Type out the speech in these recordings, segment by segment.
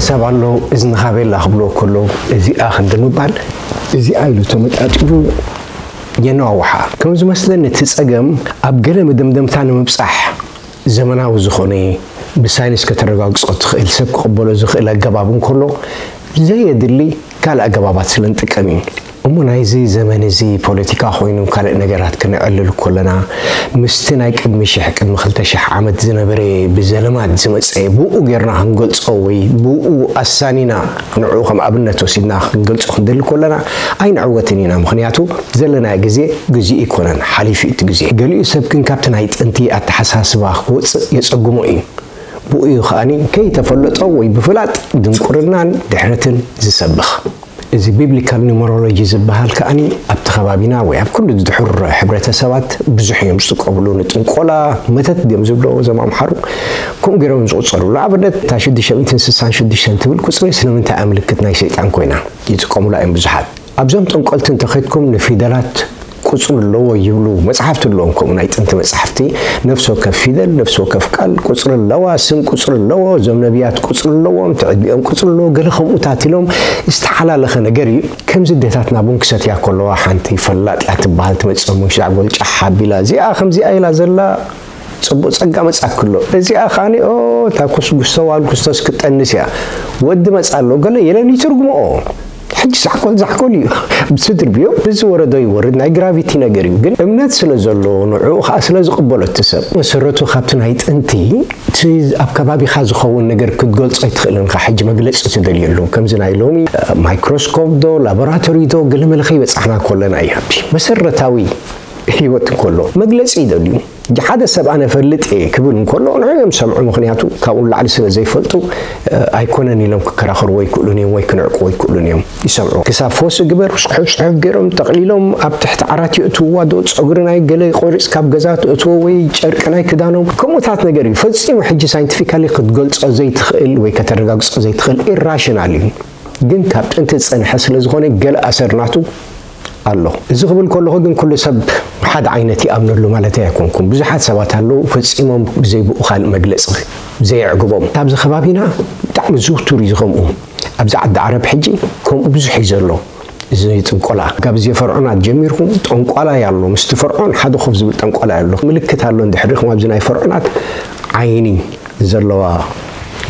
ሰብ ኣሎ እዝንኻ ቤላ ክብልዎ ከሎ፣ እዚኣ ክንዲ ምባል፣ እዚኣ ኢሉ ተመጣጢሩ የነዋውሓ። ከም ዝመስለኒ እቲ ጸገም ኣብ ገለ መደምደምታ ንምብጻሕ፣ ዘመናዊ ዝኾነ፣ ብሳይንስ ከተረጋግጾ ትኽእል፣ ሰብ ክቕበሎ ዝኽእል ኣገባብ እንከሎ፣ ዘየድሊ ካልእ ኣገባባት ስለ ንጥቀም እዩ። እሞ ናይዚ ዘመን እዚ ፖለቲካ ኮይኑ ካልእ ነገራት ክነዕልል ከለና፣ ምስቲ ናይ ቅድሚ ሽሕ፣ ቅድሚ ክልተ ሽሕ ዓመት ዝነበረ ብዘለማት ዝመጸ ብኡ ጌርና ክንገልጾ ወይ ብኡ ኣሳኒና ንዕኡ ከም ኣብነት ወሲድና ክንገልጾ ክንደሊ ከለና ኣይንዕወትን ኢና። ምኽንያቱ ዘለናዮ ግዜ፣ ግዜ ኣይኮነን፣ ሓሊፉ እቲ ግዜ። ገሊኡ ሰብ ግን ካብቲ ናይ ጥንቲ ኣተሓሳስባ ክወጽእ የጸግሞ እዩ። ብኡ እዩ ከኣኒ ከይተፈለጦ ወይ ብፍላጥ ድንቁርናን ድሕረትን ዝሰብኽ። እዚ ቢብሊካል ኑመሮሎጂ ዝበሃል ከኣኒ ኣብቲ ከባቢና ወይ ኣብ ኩሉ ድሑር ሕብረተሰባት ብዙሕ እዮም ዝጥቀምሉ። ንጥንቆላ፣ መተት ድዮም ዝብሎ እዞም ኣምሓሩ፣ ከምኡ ገይሮም ዝቑጸሩ። ንኣብነት እታ ሽዱሽተ ሚእትን ስሳን ሽዱሽተን ትብል ቁጽሪ ስለምንታይ እያ ምልክት ናይ ሰይጣን ኮይና? ይጥቀሙላ እዮም ብዙሓት። ኣብዞም ጠንቆልቲ እንተኸድኩም ንፊደላት ቁጽሪ ኣለዎ ይብሉ። መጽሓፍቲ ኣለዎም፣ ከምኡ ናይ ጥንቲ መጽሓፍቲ፣ ነፍሲ ወከፍ ፊደል፣ ነፍሲ ወከፍ ቃል ቁጽሪ ኣለዋ፣ ስም ቁጽሪ ኣለዎ፣ እዞም ነቢያት ቁጽሪ ኣለዎም፣ እቲ ዕድሚኦም ቁጽሪ ኣለዎ፣ ገለ ከምኡታት ኢሎም ዝተሓላለኸ ነገር እዩ። ከምዚ ኣዴታትና ቡን ክሰትያ ከለዋ ሓንቲ ፈላጥ እያ ትበሃል፣ ትመጽእ ቡን ሻዕ ጎል ጫሕ ኣቢላ፣ እዚኣ ከምዚኣ ኢላ ዘላ ጽቡቕ ጸጋ መጻክሎ። እዚኣ ከኣኒ፣ ኦ፣ እታ ኩስኩስቶ ዋል ኩስቶስ ክትጠንስ እያ። ወዲ መጻ ኣሎ፣ ገለ የለን ይትርጉምኦ። ሕጂ ዛሕኮል ዛሕኮል እዩ። ብስድርብዮ ብዝወረዶ ይወርድ፣ ናይ ግራቪቲ ነገር እዩ። ግን እምነት ስለ ዘሎ፣ ንዕኡ ኸኣ ስለ ዝቕበሎ እቲ ሰብ፣ መሰረቱ ካብቲ ናይ ጥንቲ፣ እቲ ኣብ ከባቢኻ ዝኸውን ነገር ክትገልጾ ኣይትኽእልን ኢኻ። ሕጂ መግለጺ ትደልየሉ። ከምዚ ናይ ሎሚ፣ ማይክሮስኮፕ ዶ፣ ላቦራቶሪ ዶ፣ ገለመለ ከይበጻሕና ከለና እዩ። ኣብቲ መሰረታዊ ህይወት እንከሎ መግለጺ ይደልዩ። ሕጂ ሓደ ሰብ ኣነ ፈልጥ እየ ክብል እንከሎ ንዕኡ እዮም ዝሰምዑ። ምኽንያቱ ካብኡ ንላዕሊ ስለ ዘይፈልጡ፣ እ፣ ኣይኮነን ኢሎም ክከራኸርዎ ኣይክእሉን እዮም ወይ ክንዕቅዎ ኣይክእሉን እዮም። ይሰምዑ። ክሳብ ፎስ ግበር፣ ጽሑፍ ጽሑፍ ገይሮም ጠቕሊሎም ኣብ ትሕቲ ዓራት የእትውዋ ዶ፣ ጸጉሪ ናይ ገለ ቆሪጽ ካብ ገዛ ትእትዎ ወይ ጨርቂ ናይ ክዳኖም፣ ከምኡታት ነገር እዩ። ፈጺሙ ሕጂ ሳይንቲፊካሊ ክትገልጾ ዘይትኽእል ወይ ከተረጋግጾ ዘይትኽእል ኢራሽናል እዩ። ግን ካብ ጥንቲ ዝጸንሐ ስለ ዝኾነ ገለ ኣሰር ናቱ ኣሎ። እዚ ክብል ከለኹ ግን ኩሉ ሰብ ሓደ ዓይነት ይኣምነሉ ማለት ኣይኮንኩን። ብዙሓት ሰባት ኣለዉ ፈጺሞም ብዘይ ብኡ ካልእ መግለጺ ዘየዕግቦም። ኣብዚ ከባቢና ብጣዕሚ ዝውቱር እዩ ከምኡ። ኣብዚ ዓዲ ዓረብ ሕጂ ከምኡ ብዙሕ እዩ ዘሎ። እዚ ጥንቆላ ካብ እዚ ፈርዖናት ጀሚርኩም ጠንቋላይ ኣሎ። ምስቲ ፈርዖን ሓደ ኮፍ ዝብል ጠንቋላይ ኣሎ። ምልክት ኣሎ እንድሕር ዲኹም ኣብዚ ናይ ፈርዖናት ዓይኒ ዘለዋ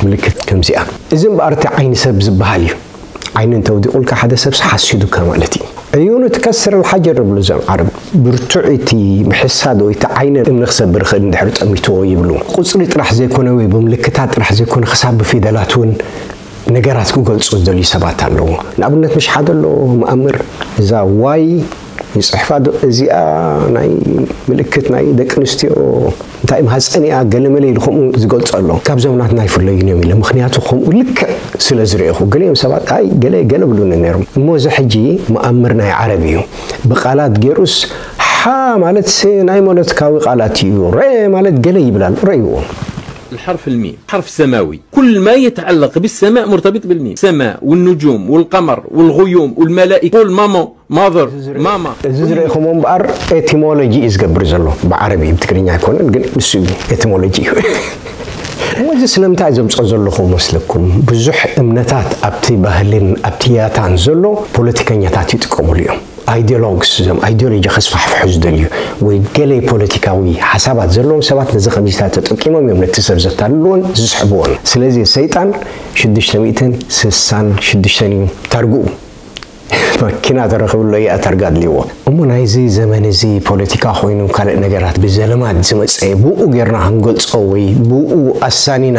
ምልክት ከምዚኣ። እዚ እምበኣር እቲ ዓይኒ ሰብ ዝበሃል እዩ። ዓይኒ እንተውዲቑልካ ሓደ ሰብስ ሓሲዱካ ማለት እዩ። ዕዩኑ ትከስር الحجر ይብሉ እዞም ዓረብ። ብርቱዕ እቲ ምሕሳድ ወይ እቲ ዓይኒ እምኒ ክሰብር ይኽእል እንድሕር ጠሚትዎ ይብሉ። ቁጽሪ ጥራሕ ዘይኮነ ወይ ብምልክታት ጥራሕ ዘይኮነ ክሳብ ብፊደላት እውን ነገራት ክገልጹ ዝደልዩ ሰባት ኣለዉ። ንኣብነት ምሽ ሓደ ኣሎ መኣምር እዛ ዋይ ይጽሕፋ ዶ እዚኣ ናይ ምልክት ናይ ደቂ ኣንስትዮ እንታይ ማህፀን እያ ገለመለ ኢሉ ከምኡ ዝገልጾ ኣሎ። ካብዞም ናትና ኣይፍለዩን እዮም ኢለ። ምኽንያቱ ከምኡ ልክዕ ስለ ዝረእኹ ገሊኦም ሰባት ኣይ ገለ ገለ ብሉኒ ነይሮም። እሞ እዚ ሕጂ መኣምር ናይ ዓረብ እዩ። ብቃላት ገይሩስ ሓ ማለት ስ ናይ መለትካዊ ቃላት እዩ። ረ ማለት ገለ ይብላል። ረእይዎ። الحرف الميم حرف سماوي، كل ما يتعلق بالسماء مرتبط بالميم، سماء والنجوم والقمر والغيوم والملائكة والماما، ماذر، ماما. እዚ ዝረእኹሞ እምበኣር ኤቲሞሎጂ እዩ ዝገብር ዘሎ። ብዓረቢ እዩ፣ ብትግርኛ ኣይኮነን፣ ግን ንሱ እዩ ኤቲሞሎጂ እዩ። እሞ እዚ ስለምንታይ ዘምፅኦ ዘለኹ መስለኩም? ብዙሕ እምነታት ኣብቲ ባህልን ኣብቲ ያታን ዘሎ ፖለቲከኛታት ይጥቀሙሉ እዮም። ኣይዲዮሎግስ፣ እዞም ኣይዲዮሎጂ ከስፋሕፍሑ ዝደልዩ ወይ ገለ ፖለቲካዊ ሓሳባት ዘለዎም ሰባት ነዚ ከምዚታት ተጠቂሞም እዮም ነቲ ሰብ ዘታልልዎን ዝስሕብዎን። ስለዚ ሰይጣን ሽዱሽተ ሚእትን ስሳን ሽዱሽተን እዩ ታርግኡ። መኪና ተረኽብሎ እያ ታርጋ ኣድልይዎ። እሞ ናይዚ ዘመን እዚ ፖለቲካ ኮይኑ ካልእ ነገራት ብዘለማት ዝመጸ ብኡ ጌርና ክንገልጾ ወይ ብኡ ኣሳኒና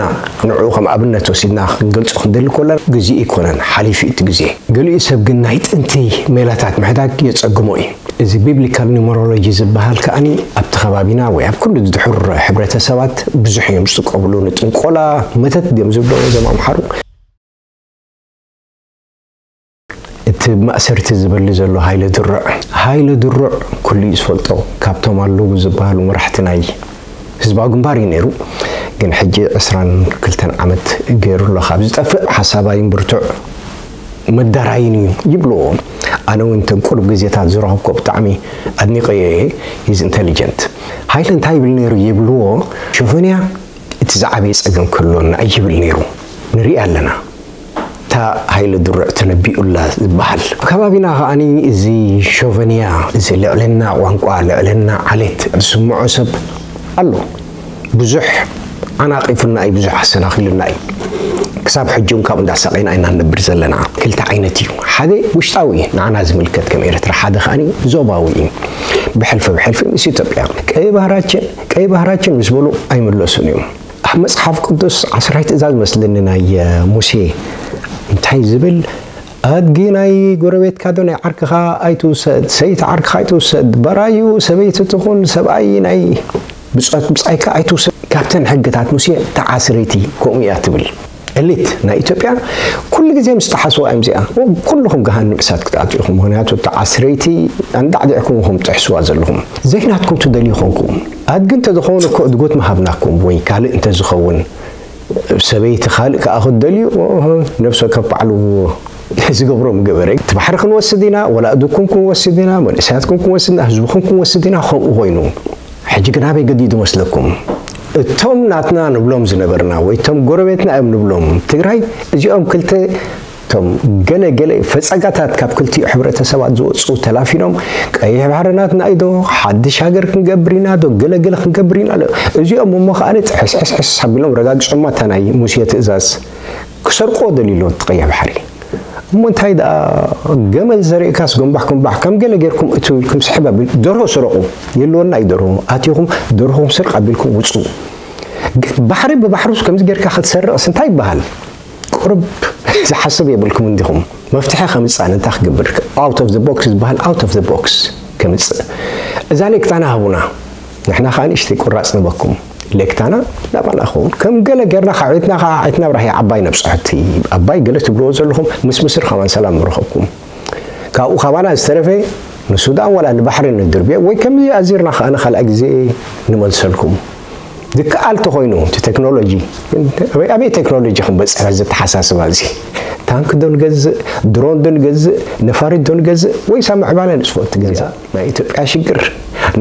ንዕኡ ከም ኣብነት ወሲድና ክንገልጾ ክንደሊ ኮለና ግዜ ኣይኮነን፣ ሓሊፉ እቲ ግዜ። ገሊኡ ሰብ ግን ናይ ጥንቲ ሜላታት ምሕዳግ የጸግሞ እዩ። እዚ ቢብሊካል ኑመሮሎጂ ዝበሃል ከኣኒ ኣብቲ ከባቢና ወይ ኣብ ኩሉ ድሑር ሕብረተሰባት ብዙሕ እዮም ዝጥቀምሉ። ንጥንቆላ፣ መተት ድዮም ዝብሎ እዞም ኣምሓሩ። እቲ ማእሰርቲ ዝበሊ ዘሎ ሃይለ ድሩዕ፣ ሃይለ ድሩዕ ኩሉ እዩ ዝፈልጦ። ካብቶም ኣለዉ ዝበሃሉ መራሕቲ ናይ ህዝባዊ ግንባር እዩ ነይሩ። ግን ሕጂ ዕስራን ክልተን ዓመት ገይሩ ኣሎ ካብ ዝጠፍእ። ሓሳባይን ብርቱዕ መዳራይን እዩ ይብልዎ። ኣነ እውን እተን ቁሩብ ግዜታት ዝረኸብኮ ብጣዕሚ ኣድኒቐዮ እየ። ሂዝ ኢንተሊጀንት። ሃይለ እንታይ ይብል ነይሩ ይብልዎ፣ ሸፈንያ እቲ ዝዓበየ ጸገም ክህልወና እዩ ይብል ነይሩ። ንርኢ ኣለና። እታ ሃይለ ድሩዕ ተነቢኡላ ዝበሃል። ኣብ ከባቢና ከኣኒ እዚ ሾቨንያ፣ እዚ ልዕልና ቋንቋ፣ ልዕልና ዓሌት ዝስምዖ ሰብ ኣሎ። ብዙሕ ኣናቒፉና እዩ፣ ብዙሕ ኣሰናኺሉና እዩ። ክሳብ ሕጂ እውን ካብኡ እንዳሳቐይና ኢና ንነብር ዘለና። ክልተ ዓይነት እዩ። ሓደ ውሽጣዊ እዩ፣ ንዓና ዝምልከት ከም ኤርትራ፣ ሓደ ከኣኒ ዞባዊ እዩ። ብሕልፊ ብሕልፊ ምስ ኢትዮጵያ ቀይ ባህራችን፣ ቀይ ባህራችን ምስ በሉ ኣይምለሱን እዮም። ኣብ መጽሓፍ ቅዱስ ዓስራይ ትእዛዝ መስለኒ ናይ ሙሴ እንታይ ዝብል፣ ኣድጊ ናይ ጎረቤትካ ዶ ናይ ዓርክኻ ኣይትውሰድ፣ ሰይቲ ዓርክኻ ኣይትውሰድ፣ በራዩ ሰበይቲ ትኹን ሰብኣይ ናይ ብጾት ብጻይካ ኣይትውሰድ። ካብተን ሕግታት ሙሴ ተዓስረይቲ ከምኡ እያ ትብል። ኤሊት ናይ ኢትዮጵያ ኩሉ ግዜ ምስ ተሓስዋ እዮም እዚኣ። ኩልኹም ገሃነም እሳት ክትኣትዉ ኢኹም። ምኽንያቱ ተዓስረይቲ ኣንዳዕዲዕኩም ኢኹም ትጥሕስዋ ዘለኹም። ዘይናትኩም ትደልዩ ኾንኩም። ኣድጊ እንተዝኸውን እኮ እድጎት ምሃብናኩም ወይ ካልእ እንተዝኸውን ሰበይቲ ካልእ ከኣ ክትደልዩ ነብሰ ከፍ ባዕሉ ዝገብሮ ምገበረ። እቲ ባሕሪ ክንወስድ ኢና፣ ወላ እድኩም ክንወስድ ኢና፣ መንእሰያትኩም ክንወስድ ኢና፣ ህዝብኩም ክንወስድ ኢና፣ ከምኡ ኮይኑ። ሕጂ ግን ኣበይ ገዲዱ መስለኩም? እቶም ናትና ንብሎም ዝነበርና ወይ እቶም ጎረቤትና እዮም ንብሎም ትግራይ እዚኦም ክልተ እቶም ገለ ገለ ፈጸጋታት ካብ ክልቲኡ ሕብረተሰባት ዝወፁ ተላፊኖም ቀይሕ ባሕሪ ናትና እዩ ዶ ሓድሽ ሃገር ክንገብር ኢና ዶ ገለ ገለ ክንገብር ኢና ኣሎ። እዚኦም እሞ ከኣ ጥሕስሕስሕስ ኣቢሎም ረጋግጾማ እታ ናይ ሙሴ ትእዛዝ ክሰርቆ ደልዩ ኣሎ እቲ ቀይሕ ባሕሪ። እሞ እንታይ ደኣ ገመል ዘርእካስ ጎንባሕ ጎንባሕ ከም ገለ ጌርኩም እትው ኢልኩም ስሕብ ኣቢል ደርሆ ስረቑ። የለወና እዩ ደርሆ። ኣቲኹም ደርሆኹም ስርቕ ኣቢልኩም ውፁ። ግን ባሕሪ ብባሕሩስ ከምዚ ጌርካ ክትሰርቕስ እንታይ ይበሃል? ቁርብ ዝሓስብ የብልኩም እንዲኹም። መፍትሒ ከምፅእ እንታይ ክገብር? Out of the box ዝበሃል out of the box ከምፅእ። እዛ ሌክታና ሃቡና። ንሕና ከዓ ንእሽተይ ቁራፅ ንበኩም። ሌክታና ናባና ኸውን። ከም ገለ ጌርና ካብ ዒትና ከዓ ዒትና ብራህ ዓባይ ነብፅሖ። እቲ ዓባይ ገለ ትብልዎ ዘለኹም ምስ ምስር ከማን ሰላም ንረኸብኩም። ካብኡ ካባና ዝተረፈ ንሱዳን ዋላ ንባሕሪ ንድርብዮ ወይ ከምዚ ኣዚርና ከዓ ንኻልኣይ ግዜ ንመልሰልኩም። ዝከኣል ተኾይኑ እቲ ቴክኖሎጂ፣ ኣበይ ኣበይ ቴክኖሎጂ ክንበፅሕ እዚ ኣተሓሳስባ እዚ? ታንክ ዶ ንገዝእ፣ ድሮን ዶ ንገዝእ፣ ነፋሪት ዶ ንገዝእ ወይስ ኣብ ምዕባለ ንፅፎ? እቲ ገዛ ናይ ኢትዮጵያ ሽግር፣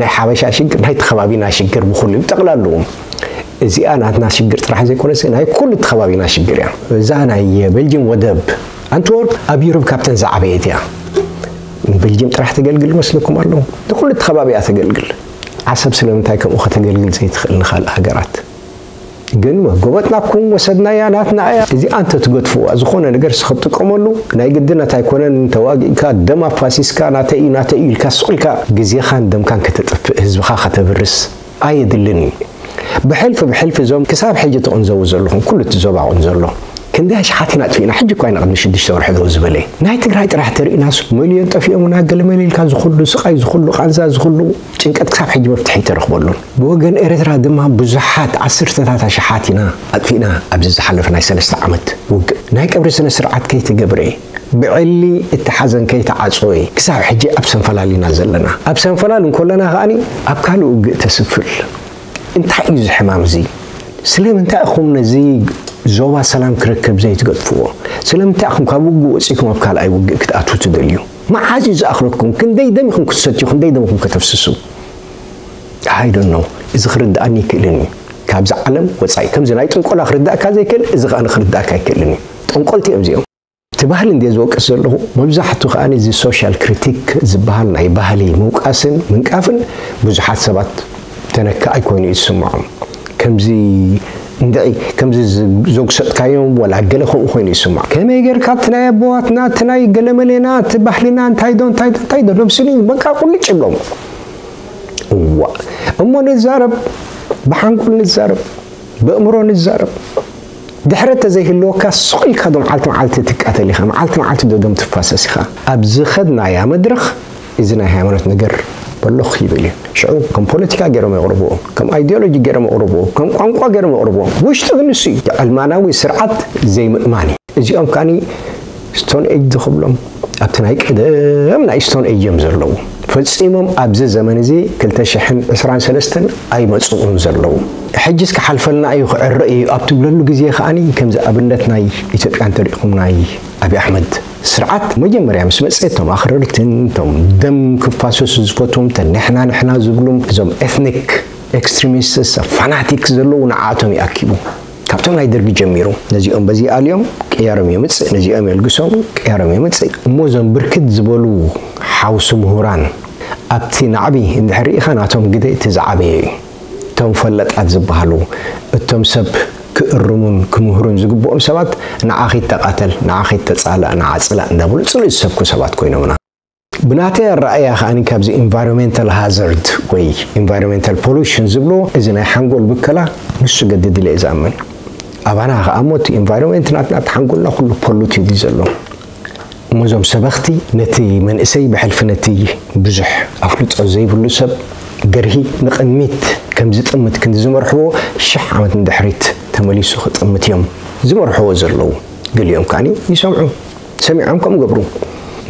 ናይ ሓበሻ ሽግር፣ ናይቲ ከባቢና ሽግር ብኹሉ ይጠቕላሉ። እዚኣ ናትና ሽግር ጥራሕ ዘይኮነስ ናይ ኩሉ እቲ ከባቢና ሽግር እያ። እዛ ናይ ቤልጅም ወደብ ኣንትወርፕ ኣብ ዩሮፕ ካብተን ዝዓበየት እያ። ንቤልጅም ጥራሕ ተገልግል መስለኩም ኣሎ? ንኩሉ እቲ ከባቢ እያ ተገልግል። ዓሰብ ስለምንታይ ከምኡ ከተገልግል ዘይትኽእል ንኻልእ ሃገራት? ግን ጎበጥናኩም ወሰድናያ ናትና እያ። እዚኣ እንተትገድፍዋ ዝኾነ ነገር ክትጥቀመሉ ናይ ግድነት ኣይኮነን። ተዋጊእካ ደም ኣፋሲስካ ናተይ እዩ ናተይ እዩ ኢልካ ስቕ ኢልካ ግዜኻን ደምካን ከተጥፍእ ህዝብኻ ከተብርስ ኣየድልን እዩ። ብሕልፊ ብሕልፊ እዞም ክሳብ ሕጂ ትቕንዘቡ ዘለኹም ኩሉ እቲ ዞባ ቁንዘሎ ክንደይ ኣሽሓት ኢና ኣጥፊእና። ሕጂ እኳ ኢና ቅድሚ ሽዱሽተ ወርሒ ደው ዝበለ ናይ ትግራይ ጥራሕ ተርኢናስ ሚልዮን ጠፊኦምና ገለ መለ ኢልካ ዝኹሉ ስቓይ ዝኹሉ ቃንዛ ዝኹሉ ጭንቀት ክሳብ ሕጂ መፍትሒ ኣይተረኽበሉን። ብወገን ኤርትራ ድማ ብዙሓት ዓሰርተታት ኣሽሓት ኢና ኣጥፊእና ኣብዚ ዝሓለፈ ናይ ሰለስተ ዓመት ውግእ። ናይ ቀብሪ ስነ ስርዓት ከይተገብረ ብዕሊ እቲ ሓዘን ከይተዓፀወ ክሳብ ሕጂ ኣብ ሰንፈላል ኢና ዘለና። ኣብ ሰንፈላል እንከለና ከኣኒ ኣብ ካልእ ውግእ ተስፍል። እንታይ እዩ እዚ ሕማም እዚ? ስለምንታይ ኢኹም ነዚ ዞባ ሰላም ክረክብ ዘይትገድፍዎ? ስለምንታይ ኢኹም ካብ ውግእ ወፂእኩም ኣብ ካልኣይ ውግእ ክትኣትዉ ትደልዩ? መዓዝ እዩ ዝኣኽለኩም? ክንደይ ደም ኢኹም ክትሰትዩ? ክንደይ ደም ኢኹም ከተፍስሱ? I don't know። እዚ ክርድኣኒ ይክእልን እዩ። ካብዚ ዓለም ወፃኢ ከምዚ ናይ ጥንቆላ ክርዳእካ ዘይክእል እዚ ከዓ ክርዳእካ ኣይክእልን እዩ። ጠንቆልቲ እዮም እዚኦም። እቲ ባህሊ እንደ ዝወቅስ ዘለኹ መብዛሕቱ ከዓ እዚ ሶሻል ክሪቲክ ዝበሃል ናይ ባህሊ ምውቃስን ምንቃፍን ብዙሓት ሰባት ተነካ ኣይኮይኑ እዩ ዝስምዖም። ከምዚ እንድዒ ከምዚ ዝ- ዘጉሰጥካዮም ወላ ገለ ከምኡ ኮይኑ ይስምዖም። ከመይ ጌርካ እቲ ናይ ኣቦዋትና እቲ ናይ ገለመሌና እቲ ባህልና እንታይ ዶ እንታይ ዶ እንታይ ዶ ደምስኒ በቃ ቁልጭ ይብሎም። እዋ እሞ ንዛረብ፣ ብሓንጎል ንዛረብ፣ ብእምሮ ንዛረብ። ድሕረት ተዘይህልወካ ስቕ ኢልካ ዶ መዓልቲ መዓልቲ ትቃተል ኢኻ፣ መዓልቲ መዓልቲ ዶ ደም ትፋሰስ ኢኻ። ኣብ ዝኸድናያ መድረኽ እዚ ናይ ሃይማኖት ነገር በሎኽ ይብል እዩ። ሽዑ ከም ፖለቲካ ገይሮም የቕርብዎ፣ ከም ኣይዲዮሎጂ ገይሮም የቕርብዎ፣ ከም ቋንቋ ገይሮም የቕርብዎ። ውሽጢ ግን ንሱ እዩ። ዓለማናዊ ስርዓት ዘይምእማን እዩ። እዚኦም ከኣኒ ስቶን ኤጅ ዝኽብሎም ኣብቲ ናይ ቀደም ናይ ስቶን ኤጅ እዮም ዘለዉ። ፈጺሞም ኣብዚ ዘመን እዚ ክልተ ሽሕን ዕስራን ሰለስተን ኣይመጽኡን ዘለዉ። ሕጂስ ክሓልፈልና እዩ ክዕረ እዩ ኣብ ትብለሉ ግዜ ከኣኒ ከምዚ ኣብነት ናይ ኢትዮጵያ እንተሪእኹም ናይ ኣብይ ኣሕመድ ስርዓት መጀመርያ ምስ መጸ እቶም ኣኽረርትን እቶም ደም ክፋሰሱ ዝፈትዎም እተ ንሕና ንሕና ዝብሉም እዞም ኤትኒክ ኤክስትሪሚስትስ ፋናቲክ ዘለዉ ንዓኣቶም ይኣኪቡ። ካብቶም ናይ ደርጊ ጀሚሩ ነዚኦም በዚ ኣልዮም ቅያሮም የምፅእ፣ ነዚኦም የልግሶም ቅያሮም የምፅእ። እሞ እዞም ብርክት ዝበሉ ሓውሲ ምሁራን ኣብቲ ናዕቢ እንድሕር ርኢኻ ናቶም ግደ እቲ ዝዓበየ እዩ። እቶም ፈለጣት ዝበሃሉ፣ እቶም ሰብ ክእርሙን ክምህሩን ዝግብኦም ሰባት፣ ንዓ ኸይተቓተል፣ ንዓ ኸይተጻላእ፣ ንዓ ጽላእ እንዳበሉ ጽሉእ ዝሰብኩ ሰባት ኮይኖምና። ብናተይ ኣረኣእያ ከኣ ካብዚ ኢንቫይሮንሜንታል ሃዛርድ ወይ ኢንቫይሮንሜንታል ፖሉሽን ዝብልዎ፣ እዚ ናይ ሓንጎል ብከላ ንሱ ገድድ ኢለ እየ ዝኣምን። ኣባና ከኣ እሞ እቲ ኢንቫይሮንሜንት ናትና፣ እቲ ሓንጎልና ኩሉ ፖሉትድ እዩ ዘሎ። እሞ እዞም ሰበኽቲ ነቲ መንእሰይ ብሕልፊ ነቲ ብዙሕ ኣፍልጦ ዘይብሉ ሰብ ገርሂ ንቕድሚት ከም ዝጥምት ክንዲ ዝመርሕዎ፣ ሽሕ ዓመት ንድሕሪት ተመሊሱ ክጥምት እዮም ዝመርሕዎ ዘለዉ። ገሊኦም ከኣ ይሰምዑ፣ ሰሚዖም ከም ገብሩ።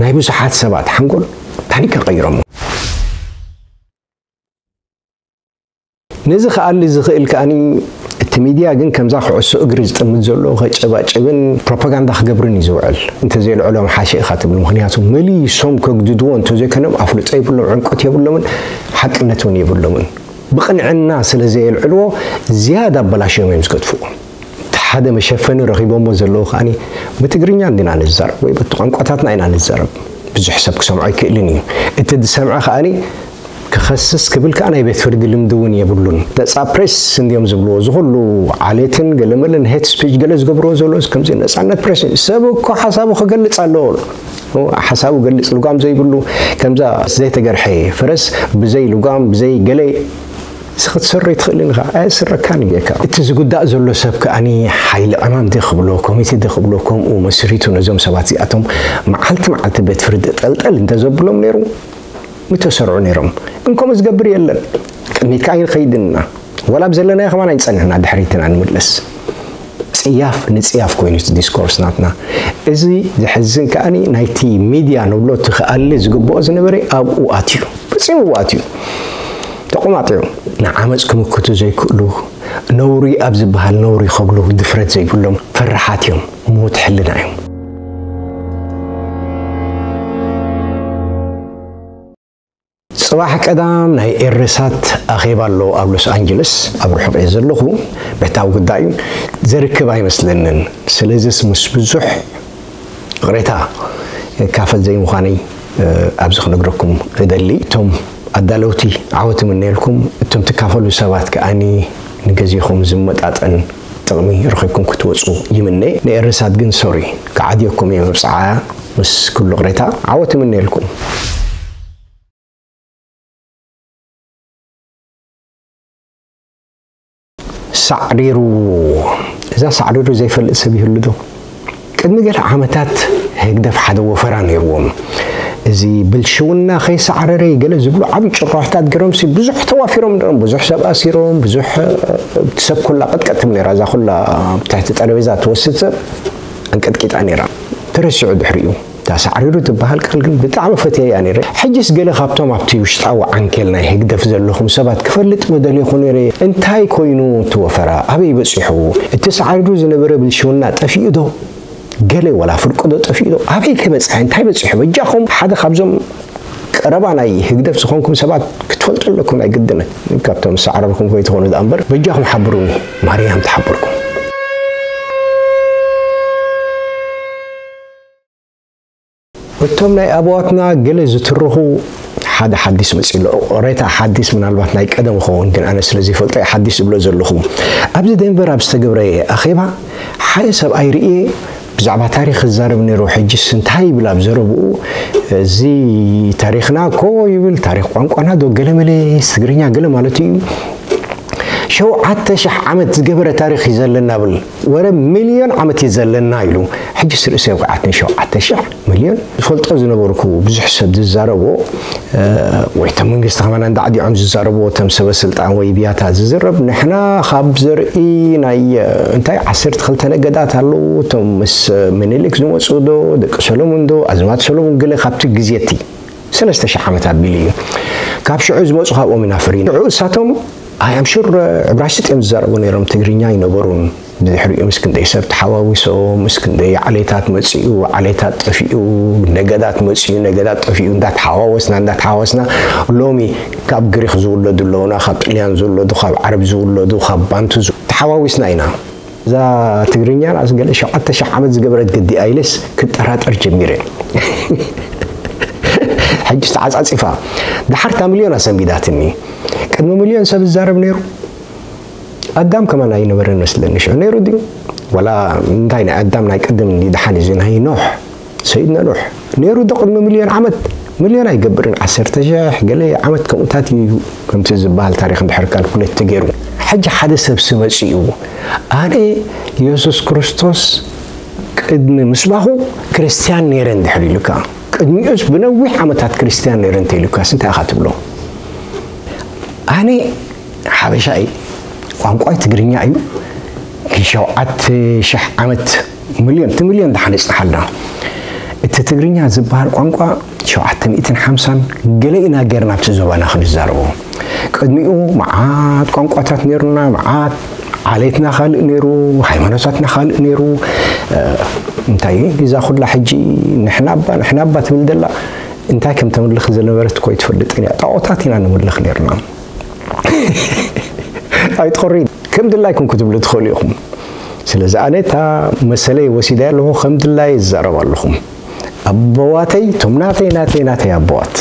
ናይ ብዙሓት ሰባት ሓንጎል ታሪክ ቀይሮሞ። ነዚ ክኣሊ ዝኽእል ከኣኒ እቲ ሚድያ ግን ከምዛ ኩዕሶ እግሪ ዝጥምት ዘሎ ከጨባጭብን ፕሮፓጋንዳ ክገብርን እዩ ዝውዕል። እንተዘየልዕሎም ሓሸ ኢኻ ትብል። ምኽንያቱ መሊሶም ከግድድዎ እንተዘይኮይኖም ኣፍልጦ የብሎም፣ ዕምቆት የብሎምን፣ ሓቅነት እውን የብሎምን። ብቕንዕና ስለ ዘየልዕልዎ ዝያዳ ኣበላሽዮም እዮም ዝገድፍዎ። እቲ ሓደ መሸፈኒ ረኺቦሞ ዘለዉ ከኣኒ ብትግርኛ እንዲና ንዛረብ ወይ በቲ ቋንቋታትና ኢና ንዛረብ። ብዙሕ ሰብ ክሰምዖ ኣይክእልን እዩ። እቲ ዝሰምዐ ከኣኒ ክኸስስ ክብል ከኣ ናይ ቤት ፍርዲ ልምዲ እውን የብሉን። ነጻ ፕሬስ እንድዮም ዝብልዎ፣ እዚ ኩሉ ዓሌትን ገለመለን ሄት ስፒች ገለ ዝገብርዎ ዘለዉ ከምዚ ነጻነት ፕሬስ እዩ። ሰብ እኮ ሓሳቡ ክገልጽ ኣለዎ። ሓሳቡ ገልጽ ልጓም ዘይብሉ ከምዛ ዘይተገርሐ ፈረስ ብዘይ ልጓም ብዘይ ገለ እዚ ክትሰሮ ኣይትኽእልን ኢኻ፣ ኣየስረካን እዩ ጌርካ። እቲ ዝጉዳእ ዘሎ ሰብ ከኣኒ ሓይሊ ዕማም ዲ ክብሎ፣ ኮሚቴ ዲ ክብሎ፣ ከምኡ መስሪቱ ነዞም ሰባት እዚኣቶም መዓልቲ መዓልቲ ቤት ፍርዲ ጠልጠል እንተዘብሎም ነይሩ፣ ምተሰርዑ ነይሮም። ግን ከምኡ ዝገብር የለን። ቅድሚት ከኣ ኣይንኸይድን ኢና። ዋላ ኣብ ዘለናዮ ከማን ኣይንጸንሕና፣ ድሕሪት ኢና ንምለስ። ጽያፍ ንጽያፍ ኮይኑ እቲ ዲስኮርስ ናትና። እዚ ዘሕዝን ከኣኒ ናይቲ ሚድያ ንብሎ እቲ ክኣሊ ዝግብኦ ዝነበረ ኣብኡ ኣትዩ። ፈጺሙ ኣብኡ ኣትዩ። ተቖማጢዑ። ንዓመጽ ክምክቱ ዘይክእሉ፣ ነውሪ ኣብ ዝበሃል ነውሪ ከብሉ ድፍረት ዘይብሎም ፈራሓት እዮም። ምዉት ሕልና እዮም። ጽባሕ ቀዳም ናይ ኤረሳት ኣኼባ ኣሎ ኣብ ሎስ ኣንጀለስ። ኣብ ርሑቕ እየ ዘለኹ። ብሕታዊ ጉዳይ እዩ። ዘርክብ ኣይመስለንን። ስለዚስ ምስ ብዙሕ ይቕሬታ ክካፈል ዘይምዃነይ፣ እ፣ ኣብዚ ክነግረኩም እደሊ። እቶም ኣዳለውቲ ዓወት እምነየልኩም። እቶም ትካፈሉ ሰባት ከኣኒ ንገዜኹም ዝመጣጠን ጥቕሚ ረኺብኩም ክትወጹ ይምነ። ንኤረሳት ግን ሶሪ፣ ክዓድየኩም እየ መብጽዓ። ምስ ኩሉ ይቕሬታ፣ ዓወት እምነየልኩም። ሳዕሪሩ፣ እዛ ሳዕሪሩ ዘይፈልጥ ሰብ ይህሉ ዶ? ቅድሚ ገለ ዓመታት ህግደፍ ሓደ ወፈራ ነይርዎም። እዚ ብልሽውና ከይሳዕረረ ገለ ዝብሉ ዓብዪ ጭርሖታት ገይሮምሲ ብዙሕ ተዋፊሮም ነይሮም። ብዙሕ ሰብ ኣሲሮም፣ ብዙሕ፣ እቲ ሰብ ኩላ ቅጥቀጥ ትብል ነይራ። እዛ ኩላ ኣብ ትሕቲ ጠረጴዛ ትወስድ ሰብ ኣንቀጥቂጣ ነይራ። ተረሲዑ ድሕሪኡ። እታ ሳዕሪሩ ትበሃል ቃል ግን ብጣዕሚ ፈትየያ ነይረ። ሕጅስ ገለ ካብቶም ኣብቲ ውሽጣዊ ዓንኬል ናይ ህግደፍ ዘለኹም ሰባት ክፈልጥ ምደለኹ ነይረ። እንታይ ኮይኑ እቲ ወፈራ? ኣበይ በጺሑ? እቲ ሳዕሪሩ ዝነበረ ብልሽውና ጠፊኡ ዶ? ገለ ወላ ፍርቁ ዶ ጠፊኡ ዶ? ኣበይ ከ በጽሐ? እንታይ በጺሑ? በጃኹም ሓደ ካብዞም ቀረባ ናይ ህግደፍ ዝኾንኩም ሰባት ክትፈልጡ ኣለኩም ናይ ግድን። ካብቶም ዝሰዕረርኩም ከይትኾኑ ደኣ እምበር፣ በጃኹም ሓብሩኒ። ማርያም ትሓብርኩም። እቶም ናይ ኣበዋትና ገለ ዝትርኹ ሓደ ሓዲስ መጺኡ ኣሎ። ኦሬታ ሓዲስ ምናልባት ናይ ቀደም ይኸውን፣ ግን ኣነ ስለ ዘይፈልጦ እየ ሓዲስ ዝብሎ ዘለኹ። ኣብዚ ዴንቨር ኣብ ዝተገብረ ኣኼባ ሓደ ሰብኣይ ርእየ ብዛዕባ ታሪኽ ክዛረብ ነይሩ። ሕጅስ እንታይ ይብል ኣብ ዘረብኡ? እዚ ታሪኽና እኮ ይብል፣ ታሪኽ ቋንቋና ዶ ገለመለ፣ ትግርኛ ገለ ማለት እዩ። ሸውዓተ ሽሕ ዓመት ዝገበረ ታሪኽ እዩ ዘለና ብል። ወረ ሚልዮን ዓመት እዩ ዘለና ኢሉ። ሕጅስ ርእሰ ይውቅዓትኒ፣ ሸውዓተ ሽሕ ሚልዮን። ዝፈልጦ ዝነበርኩ ብዙሕ ሰብ ዝዛረቦ፣ እ፣ ወይ እቶም መንግስቲ ከማን እንዳዓዲዖም ዝዛረቦ፣ እቶም ሰበ ስልጣን ወይ ብያታ ዝዝረብ፣ ንሕና ካብ ዘርኢ ናይ፣ እ፣ እንታይ ዓሰርተ ክልተ ነገዳት ኣለዉ፣ እቶም ምስ፣ እ፣ ምኒልክ ዝመጹ ዶ፣ ደቂ ሰሎሙን ዶ፣ ኣዝማት ሰሎሙን ገለ ካብቲ ግዜ እቲ ሰለስተ ሽሕ ዓመት ኣቢሉ እዩ። ካብ ሽዑ ዝመጹ ካብኦም ኢና ፈሪና። ሽዑ እሳቶም፣ ኣይ ኣም ሹር፣ ዕብራይስጥ እዮም ዝዛረቡ ነይሮም፣ ትግርኛ ኣይነበሩን። ብድሕሪኡ ምስ ክንደይ ሰብ ተሓዋዊሶም፣ ምስ ክንደይ ዓሌታት መጺኡ፣ ዓሌታት ጠፊኡ፣ ነገዳት መጺኡ፣ ነገዳት ጠፊኡ፣ እንዳተሓዋወስና፣ እንዳተሓዋወስና፣ ሎሚ ካብ ግሪኽ ዝውለዱ ኣለዉና፣ ካብ ጥልያን ዝውለዱ፣ ካብ ዓረብ ዝውለዱ፣ ካብ ባንቱ ዝ-፣ ተሓዋዊስና ኢና። እዛ ትግርኛ ራስ ገለ ሸውዓተ ሺሕ ዓመት ዝገበረት ግዲ ኣይለስ ክጠራጠር ጀሚረ። ሕጂ ተዓጻጺፋ። ድሓር እታ ሚልዮን ኣሰንቢዳትኒ። ቅድሚ ሚልዮን ሰብ ዝዛረብ ነይሩ። ኣዳም ከማን ኣይነበረን መስለኒ ሽዑ። ነይሩ ድዩ? ወላ እንታይ ናይ ኣዳም ናይ ቅድም ድሓን እዚ ናይ ኖሕ፣ ሰይድና ኖሕ ነይሩ ዶ ቅድሚ ሚልዮን ዓመት? ሚልዮን ኣይገብርን፣ ዓሰርተ ሺሕ ገለ ዓመት ከምኡታት እዩ ከምቲ ዝበሃል ታሪኽ እንድሕር ካልኩሌት ተገይሩ። ሕጂ ሓደ ሰብ ስመጽኡ፣ ኣነ የሱስ ክርስቶስ ቅድሚ ምስባኹ ክርስትያን ነይረ እንድሕር ኢሉካ፣ ቅድሚኡስ ብነዊሕ ዓመታት ክርስትያን ነይረ እንተ ኢሉካስ እንታይ ኢኻ ትብሎ? ኣነ ሓበሻ እዩ፣ ቋንቋይ ትግርኛ እዩ። ሸውዓተ ሺሕ ዓመት፣ ሚልዮን፣ እቲ ሚልዮን ደሓን ይጽንሓልና። እቲ ትግርኛ ዝበሃል ቋንቋ ሸውዓተ ሚእትን ሓምሳን ገለ ኢና ጌርና ኣብቲ ዞባና ክንዛረቦ። ቅድሚኡ መዓት ቋንቋታት ነይሩና፣ መዓት ዓሌትና ካልእ ነይሩ፣ ሃይማኖታትና ካልእ ነይሩ። እ፣ እንታይ እዛ ኩላ ሕጂ ንሕና እባ፣ ንሕና እባ ትብል ዘላ እንታይ ከም ተምልኽ ዝነበረት እኮ ኣይትፈልጥን እያ። ጣዖታት ኢና ንምልኽ ነይርና። ኣይትኾሪ፣ ከም ድላይኩም ክትብሉ ትኽእሉ ኢኹም። ስለዚ ኣነ እታ መሰለይ ወሲደ ኣለኹ፣ ከም ድላይ ይዛረብ ኣለኹ። ኣቦዋተይ፣ እቶም ናተይ፣ ናተይ፣ ናተይ ኣቦዋት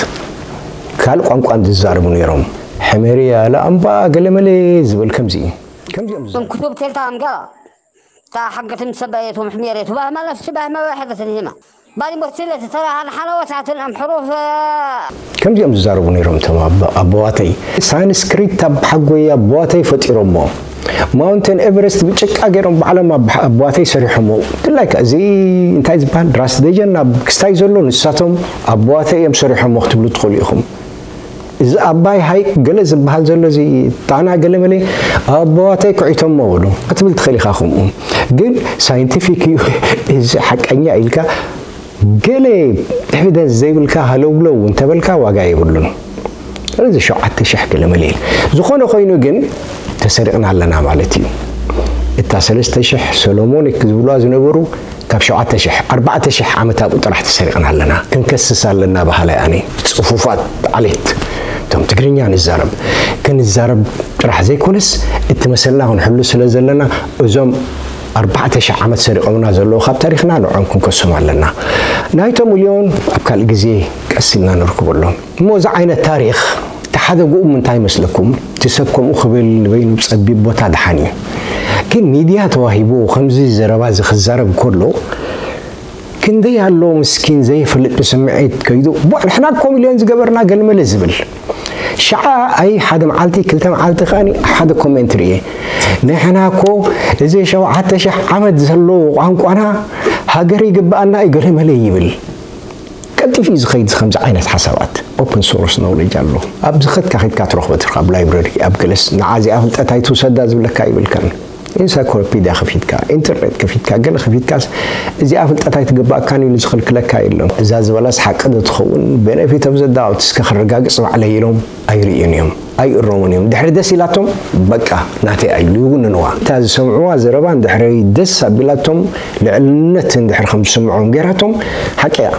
ካልእ ቋንቋ ዝዛረቡ ነይሮም። ሕሜርያ፣ ለኣምባ፣ ገለመለ ዝብል ከምዚ እዩ። ከምዚኦም ዝዛረቡ። እቶም ክቱብ ተልታ ኣምጋ እታ ሓገትም ሰባየቶም ሕሜሬቱ ባህማ ነፍሲ ባህማ ዋሕደትን ሂማ ባሊ ሞትለ ተተራሃን ሓለወታትን ኣም ሕሩፍ ከምዚኦም ዝዛረቡ ነይሮም እቶም ኣቦ-፣ ኣቦዋተይ። ሳንስክሪት ኣብ ሓጎይ ኣቦዋተይ ፈጢሮሞ። ማውንቴን ኤቨረስት ብጭቃ ገይሮም ባዕሎም ኣብ-፣ ኣቦዋተይ ሰሪሖሞ። ድላይካ እዚ እንታይ ዝበሃል ራስ ደጀን ኣብ ክስታይ ዘሎ ንሳቶም ኣቦዋተይ እዮም ሰሪሖሞ ክትብሉ ትኽእሉ ኢኹም። እዚ ኣባይ ሃይቅ ገለ ዝበሃል ዘሎ እዚ ጣና ገለ መለ ኣቦዋተይ ኩዒቶሞ በሉ ክትብል ትኽእል ኢኻ። ከምኡ ግን ሳይንቲፊክ እዩ፣ እዚ ሓቀኛ ኢልካ ገለ ኤቪደንስ ዘይብልካ ሃለውለው እንተበልካ ዋጋ የብሉን። እዚ ሸውዓተ ሺሕ ገለ መለ ኢል። ዝኾነ ኮይኑ ግን ተሰሪቕና ኣለና ማለት እዩ። እታ ሰለስተ ሺሕ ሰሎሞኒክ ዝብልዋ ዝነበሩ ካብ ሸውዓተ ሺሕ፣ ኣርባዕተ ሺሕ ዓመት ኣብኡ ጥራሕ ተሰሪቕና ኣለና። ክንከስስ ኣለና በሃላይ ኣነ። ጽፉፋት ዓሌት፣ እቶም ትግርኛ ንዛረብ፣ ክንዛረብ ጥራሕ ዘይኮነስ፣ እቲ መሰልና ክንሕሉ ስለ ዘለና፣ እዞም ኣርባዕተ ሺሕ ዓመት ሰሪቖምና ዘለዉ ካብ ታሪኽና ንዖም ክንከሶም ኣለና። ናይቶም ሚልዮን ኣብ ካልእ ግዜ ቀስ ኢልና ንርክበሎም። እሞ እዚ ዓይነት ታሪኽ፣ እቲ ሓደ ጉኡም እንታይ ይመስለኩም? እቲ ሰብ ከምኡ ክብል ንበይኑ ጸቢብ ቦታ ደሓን እዩ። ግን ሚድያ ተዋሂቡ ከምዚ ዘረባ እዚ ክዛረብ ከሎ፣ ክንደይ ኣሎ ምስኪን ዘይፈልጥ ብስምዒት ከይዱ፣ "ቧ፣ ንሕና እኮ ሚልዮን ዝገበርና ገልመለ" ዝብል። ሸዓ ኣይ ሓደ መዓልቲ፣ ክልተ መዓልቲ ከኣኒ ሓደ ኮሜንት ርእየ። "ንሕና እኮ እዚ ሸውዓተ ሺሕ ዓመት ዘሎ ቋንቋና ሃገር ይግብኣና እዩ" ገለመለ ይብል። ቀልጢፉ እዩ ዝኸይድ። ከምዚ ዓይነት ሓሳባት ኦፕን ሶርስ ኖውሌጅ ኣሎ። ኣብ ዝኸድካ ኸድካ ትረኽቦ ትርካ፣ ኣብ ላይብረሪ፣ ኣብ ገለስ፣ ንዓ እዚኣ ፍልጠት ኣይትውሰዳ ዝብለካ ይብልካን። ኢንሳይክሎፒድያ ከፊትካ፣ ኢንተርኔት ከፊትካ፣ ገለ ከፊትካስ እዚኣ ፍልጠት ኣይትግባእካን ኢሉ ዝኽልክለካ የለን። እዛ ዝበላስ ሓቂ ዶ ትኸውን? ቤነፊት ኦፍ ዘ ዳውት እስከ ክረጋግጽ ባዕለይ ኢሎም ኣይርእዩን እዮም፣ ኣይእረሙን እዮም። ድሕሪ ደስ ኢላቶም በቃ ናተይ ኣይሉ ይውንንዋ። እታ ዝሰምዕዋ ዘረባ እንድሕሪ ደስ ኣቢላቶም ልዕልነት እንድሕሪ ከም ዝስምዖም ገይራቶም ሓቂ እያ።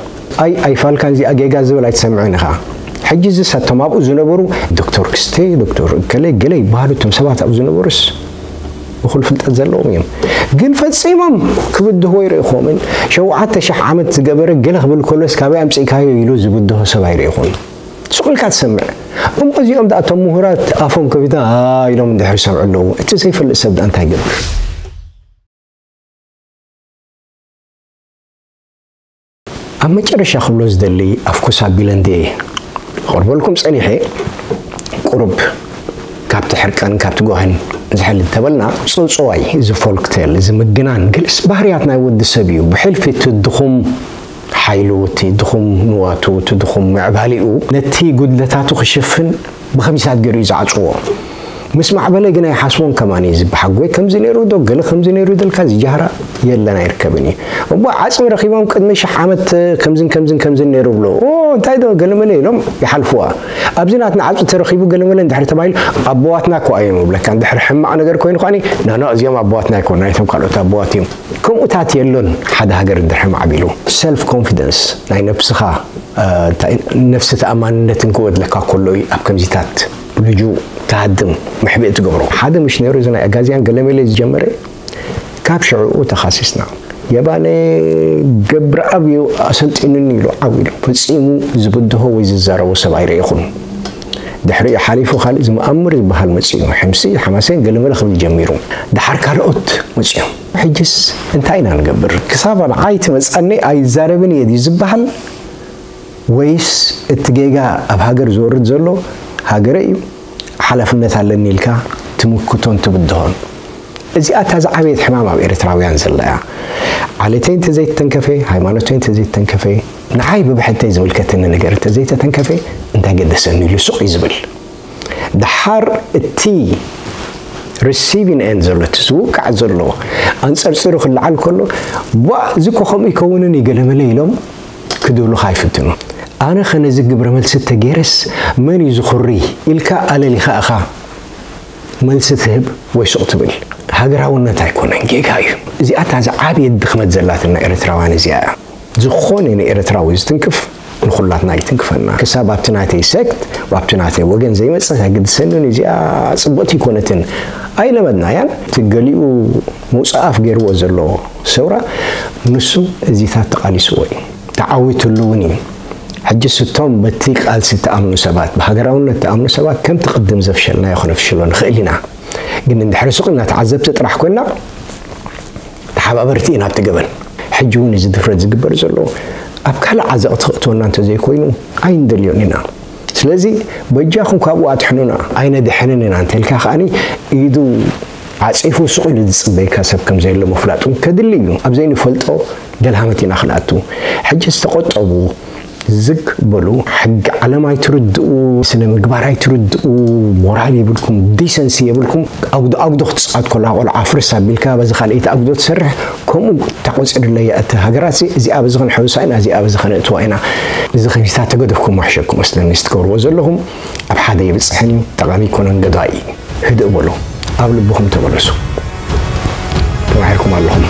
ኣይ ኣይፋልካን እዚኣ ጌጋ ዝብል ኣይትሰምዕን ኢኻ። ሕጂ እዚስ ኣቶም ኣብኡ ዝነበሩ ዶክተር ክስቴ፣ ዶክተር እከለ ገለ ይበሃሉ እቶም ሰባት ኣብኡ ዝነበሩስ እኹል ፍልጠት ዘለዎም እዮም። ግን ፈጺሞም ክብድህዎ ይርእኹምን ሸውዓተ ሺሕ ዓመት ዝገበረ ገለ ክብል ከሎስ ካበይ ኣምጺእካዮ ኢሉ ዝብድሆ ሰብ ኣይርእኹን። ሱቕ ኢልካ ትሰምዕ። እሞ እዚኦም ደኣ እቶም ምሁራት ኣፎም ከፊቶም ኣ ኢሎም እንድሕር ይሰምዑ ኣለዉ። እቲ ዘይፈልጥ ሰብ ደኣ እንታይ ይገብር? ኣብ መጨረሻ ክብሎ ዝደሊ ኣፍኩስ ኣቢለ እንድየ ክቕርበልኩም ጸኒሐ፣ ቁሩብ ካብቲ ሕርቃን ካብቲ ጓህን ዝሕል እንተበልና፣ ጽውጽዋይ፣ እዚ ፎልክቴል፣ እዚ ምግናን፣ ገለስ ባህርያት ናይ ወዲ ሰብ እዩ። ብሕልፊ እቲ ድኹም ሓይሉ፣ እቲ ድኹም ንዋቱ፣ እቲ ድኹም ምዕባሊኡ ነቲ ጉድለታቱ ክሽፍን ብኸሚሳት ገይሩ እዩ ዝዓጽዎ። ምስ ማዕበለ ግን ኣይሓስቦን ከማን እዩ ዝበሓጎይ ከምዚ ነይሩ ዶ ገለ ከምዚ ነይሩ ደልካ ዝጃህራ የለን ኣይርከብን እዩ። እሞ ዓጽሚ ረኺቦም ቅድሚ ሽሕ ዓመት ከምዝን ከምዝን ከምዝን ነይሩ ብሎ ኦ እንታይ ዶ ገለመለ ኢሎም ይሓልፍዋ። ኣብዚ ናትና ዓጽሚ ተረኺቡ ገለመለ እንድሕር ተባሂሉ ኣቦዋትና እኮ እዮም ይብለካ። እንድሕር ሕማቕ ነገር ኮይኑ ከኣኒ ናና እዚኦም ኣቦዋትና ኣይኮኑ ናይቶም ካልኦት ኣቦዋት እዮም። ከምኡታት የሎን። ሓደ ሃገር እንድሕር ማዕቢሉ ሰልፍ ኮንፊደንስ ናይ ነብስኻ ነፍሲ ተኣማንነትን ክወድለካ ከሎ እዩ ኣብ ከምዚታት ልጁ ትሃድም መሕብኢ ትገብሮ። ሓደ ምሽ ነይሩ እዚ ናይ ኣጋዝያን ገለመለ ዝጀመረ ካብ ሽዕኡ ተኻሲስና። የባነ ገብረኣብ እዩ ኣሰልጢኑኒ ኢሉ ዓው ኢሉ። ፈጺሙ ዝብድሆ ወይ ዝዛረቦ ሰብ ኣይረኢኹን። ድሕሪኡ ሓሊፉ ካልእ ዝመኣምር ዝበሃል መጺኡ። ሕምሲ፣ ሓማሴን፣ ገለመለ ክብል ጀሚሩ። ደሓር ካልኦት መጺኦም። ሕጅስ እንታይ ኢና ንገብር? ክሳብ ንዓይ ትመጽኣኒ ኣይዛረብን እየ ድዩ ዝበሃል? ወይስ እቲ ጌጋ ኣብ ሃገር ዝወርድ ዘሎ ሃገረ እዩ፣ ሓላፍነት ኣለኒ ኢልካ ትምክቶን ትብድሆን? እዚኣ እታ ዝዓበየት ሕማም ኣብ ኤርትራውያን ዘላ እያ። ዓሌተይ እንተዘይተተንከፈ፣ ሃይማኖተይ እንተዘይተተንከፈ፣ ንዓይ ብብሕተይ ዝምልከተኒ ነገር እንተዘይተተንከፈ፣ እንታይ ገደሰኒ ኢሉ ሱቕ እዩ ዝብል። ደሓር እቲ receiving end ዘሎ፣ እቲ ዝውቃዕ ዘሎ፣ ኣንጸርጺሩ ክለዓል ከሎ፣ ቧእ፣ እዚ እኮ ከምኡ ይከውንን እዩ ገለመለ ኢሎም ክድብሉኻ ይፍትኑ። ኣነ ኸ ነዚ ግብረ መልሲ ተገይረስ መን እዩ ዝኹሪ ኢልካ ኣለሊኻ ኢኻ መልሲ ትህብ ወይ ሱቕ ትብል። ሃገራውነት ኣይኮነን፣ ጌጋ እዩ። እዚኣ እታ ዝዓበየት ድኽመት ዘላትና ኤርትራውያን እዚኣ እያ። ዝኾነ ንኤርትራዊ ዝትንክፍ ንኹላትና ይትንክፈና። ክሳብ ኣብቲ ናተይ ሴክት፣ ኣብቲ ናተይ ወገን ዘይመጽእ ኣይግድሰንን፣ እዚኣ ጽብቕቲ ኣይኮነትን። ኣይለመድናያን። እቲ ገሊኡ ምውጻእ ኣፍ ገይርዎ ዘሎ ሰውራ፣ ንሱ እዚታት ተቓሊስዎ እዩ። ተዓዊትሉ እውን እዩ። ሕጂ ስቶም በቲ ቃልሲ እትኣምኑ ሰባት፣ ብሃገራውነት እትኣምኑ ሰባት፣ ከምቲ ቅድም ዘፍሸልናዮ ክነፍሽሎ ንኽእል ኢና። ግን እንድሕሪ ስቕ ኢልና ተዓዘብቲ ጥራሕ ኮይና፣ ተሓባበርቲ ኢና ኣብቲ ገበን። ሕጂ እውን እዚ ድፍረት ዝግበር ዘሎ ኣብ ካልእ ዓዘቕቲ ክእትወና እንተዘይኮይኑ ኣይንደልዮን ኢና። ስለዚ በጃኹም ካብኡ ኣድሕኑና፣ ኣይነድሕንን ኢና እንተልካ ከኣኒ ኢዱ ዓጺፉ ስቕ ኢሉ ዝጽበየካ ሰብ ከም ዘየሎ ምፍላጥ እውን ከድሊ እዩ። ኣብ ዘይንፈልጦ ደልሃመት ኢና ክንኣቱ። ሕጂ ዝተቖጠቡ ዝግ በሉ። ሕጊ ዓለም ኣይትርድኡ፣ ስነ ምግባር ኣይትርድኡ፣ ሞራል የብልኩም፣ ዲሰንሲ የብልኩም። ኣጉዶ ኣጉዶ ክትጻወት ከለኻ ቆልዓ ፍርስ ኣቢልካ በዚ ካልኣይቲ ኣጉዶ ትሰርሕ፣ ከምኡ ተቆጺርለያ እቲ ሃገራት እዚ፣ እዚኣ በዚ ክንሕውሳ ኢና፣ እዚኣ በዚ ከነእትዋ ኢና። እዚ ከሚስታ ተገደፍኩም ኣሕሸኩም መስለኒ፣ እዚ ትገብርዎ ዘለኹም ኣብ ሓደ የብጽሕን እዩ፣ ጠቓሚ ኣይኮነን፣ ገዳኢ እዩ። ህድእ በሉ፣ ኣብ ልብኹም ተመለሱ። ተማሒርኩም ኣለኹም።